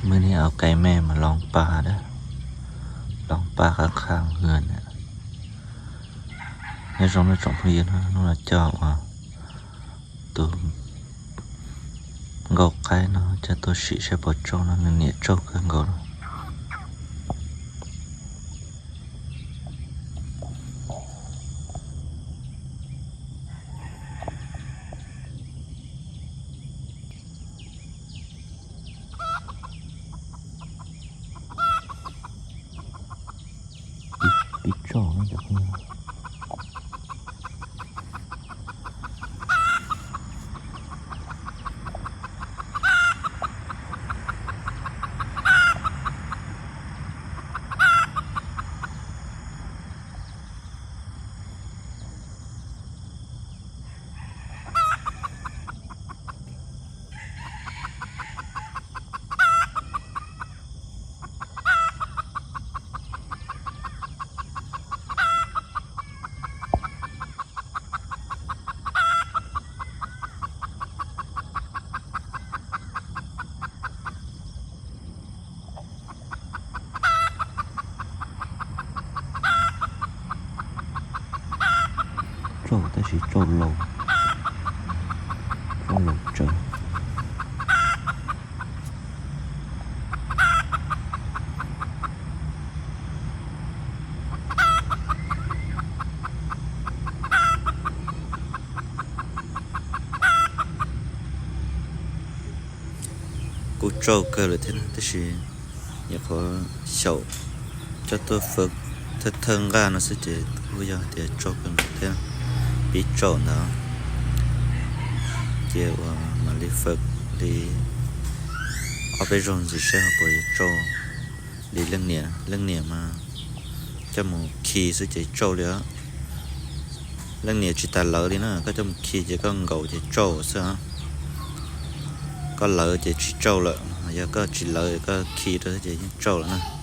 Mej niam au kais me mas loo pa dab, loo pa qab qha hwm na. Nyob zoo nej tsoom phooj ywg, hnub no coj ua tus nkauj qaib no coj tuaj sim saib puas tsauj no, nws niam tsauj kawg nkaus no. Pib tsauj no cov phooj ywg. Tsauj tab sis tsauj laus, tsauj laus tsawv. Kuj tsauj kawg lawm thiab tab sis nyuam qhuav xyaum coj tuaj fawb thawj thawj nqaj no xwb ces kuj yog tias tsauj kawg nkaus thiab. Pib tsauj ntawd ces ua mam li fawb li ob peb zaug ntxiv saib ho puas yuav tsauj li leej niam. Leej niam mas coj mus khi xwb ces tsauj li. Leej niam tsis tas lawv li na, koj coj mus khi ces koj nkaum ces tsauj xwb. Koj lawv ces tsis tsauj lawm, yog koj tsis lawv koj khi rau ces yeej tsauj lawm na.